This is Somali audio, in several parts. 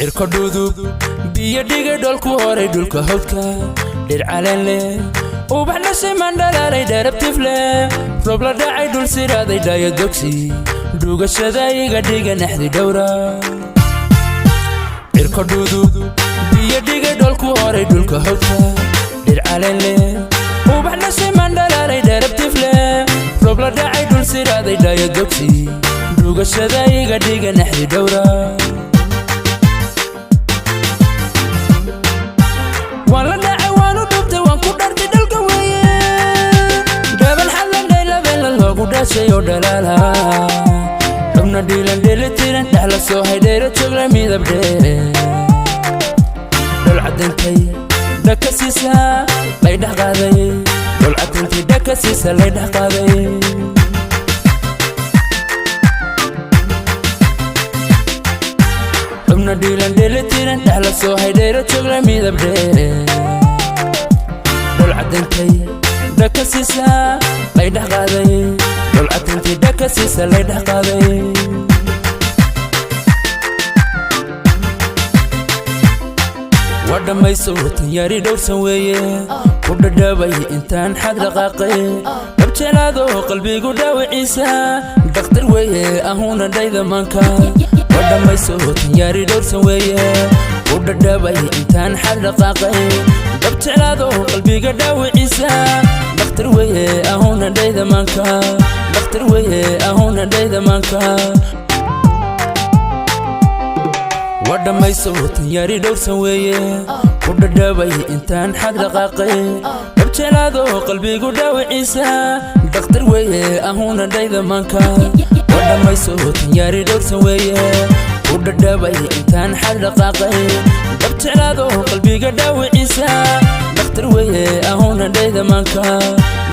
Cirko dhudub biyo dhigay, dholku horay dhulka hawdka, dhir caleen leh, ubax dhashay, mandhalaalay, dharabtif leh, roob la dhacay, dhul siraaday, dhaayo dogsi, dhugashada iga dhiga naxdi dhowra. Cirko dhudub biyo dhigay, dholku horay dhulka hawdka, dhir caleen leh, ubax dhashay, mandhalaalay, dharabtif leh, roob la dhacay, dhul siraaday, dhaayo dogsi, dhugashada iga dhiga naxdi dhowra. Waan la dhacay, waan u dhubtay, waan ku dhartay dhalka weeye, dhaban xadlan dhaylabeela loogu dhashay oo dhalaala, xubna dhiilan dheelitiran, dhex la soo haydheera jogla, midab dheere, dhol cadintay dhaka siisa lay dhex qaaday, dhol cadintay dhaka siisa lay dhex qaaday. Xubna dhiilan dheelitiran, dhex la soo haydheera jogla, midab dheere, dhol cadintay dhaka siisa lay dhex qaaday, dhol cadintay dhaka siisa lay dhex qaaday. Waa dhammayso tanyaari dhowrsan weeye, ku dhadhabay intaan xad dhaqaaqay, dhabjelaado qalbigu dhaawiciisa dhakhtar weeye, ahuna dhayda maanka. Waa dhammayso tanyaari dhowrsan weeye, ku dhadhabay intaan xad dhaqaaqay, dhabjelaado qalbiga dhaawiciisa dhakhtar weeye, ahuna dhayda maanka, dhakhtar weeye, ahuna dhayda maanka. Waa dhammayso tanyaari dhowrsan weeye, ku dhadhabay intaan xad dhaqaaqay, dhabjelaado qalbigu dhaawiciisa dhakhtar weeye, ahuna dhayda maanka. Waa dhammayso tanyaari dhowrsan weeye, ku dhadhabay intaan xad dhaqaaqay, dhabjelaado qalbiga dhaawiciisa dhakhtar weeye, ahuna dhayda maanka,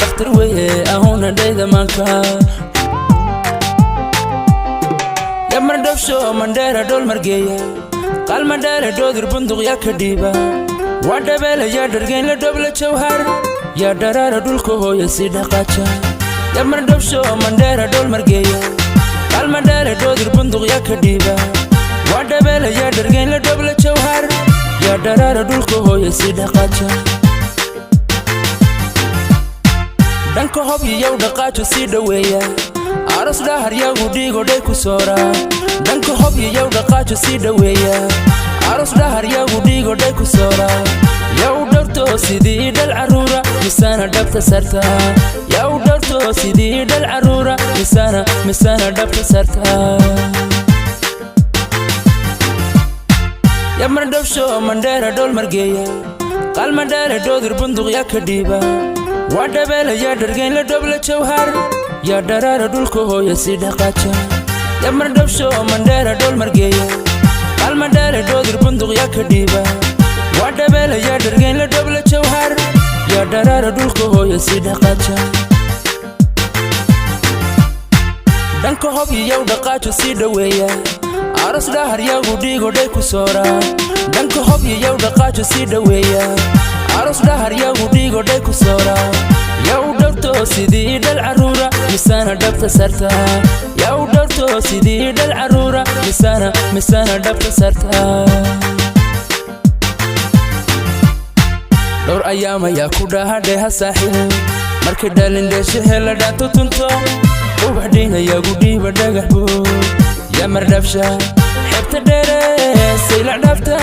dhakhtar weeye, ahuna dhayda maanka. Yamardhabsho mandheera dhool margeeya, qalmadheere dhoodir bunduq yaa ka dhiiba, waa dhabeela yaa dhargeynla dhobla jawhar, yaa dharaara dhulka hooya si dhaqaaja. Yamardhabsho mandheera dhool margeeya, qalmadheere dhoodir bunduq yaa ka dhiiba, waa dhabeela yaa dhargeynla dhobla jawhar, yaa dharaara dhulka hooya si dhaqaaja. Dhanka hobyiyow dhaqaajo sii dhoweeya, aros dhahar yagu dhiigodhay ku soora. Dhanka hobyiyow dhaqaajo sii dhoweeya, aros dhahar yagu dhiigodhay ku soora. Yow dhowrto sidii dhal caruura, misana dhabta sarta. Yow dhowrto sidii dhal caruura, misana dhabta sarta. Yamardhabsho mandheera dhool margeeya, qalmadheere dhoodir bunduq yaa ka dhiiba, waa dhabeela yaa dhargeynla dhobla jawhar, yaa dharaara dhulka hooya si dhaqaaja. Yamardhabsho mandheera dhool margeeya, qalmadheere dhoodir bunduq yaa ka dhiiba, waa dhabeela yaa dhargeynla dhobla jawhar, yaa dharaara dhulka hooya si dhaqaaja. Dhanka hobyiyow dhaqaajo sii dhoweeya, aros dhahar yagu dhiigodhay ku soora. Dhanka hobyiyow dhaqaajo sii dhoweeya, aros dhahar yagu dhiigodhay ku soora. Yow dhowrto sidii dhal caruura, misana dhabta sarta. Yow dhowrto sidii dhal caruura, misana dhabta sarta. Dhowr ayaam ayaa ku dhahadheha saaxiil, markay dhalin dheeshe hela dhaanto tunto, ubax dhiinayagu dhiiba dhagax buu. Yamardhabsha xeebta dheere saylac dhaafta,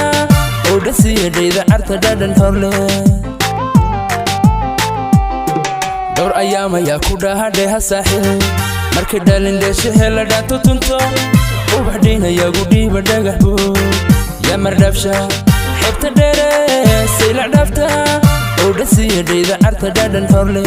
oo dhasiya dhayda carta dhadhan horle. Dhowr ayaam ayaa ku dhahadheha saaxiil, markay dhalin dheeshe hela dhaanto tunto, ubax dhiinayagu dhiiba dhagax buu. Yamardhabsha xeebta dheere saylac dhaafta, oo dhasiya dhayda carta dhadhan horle.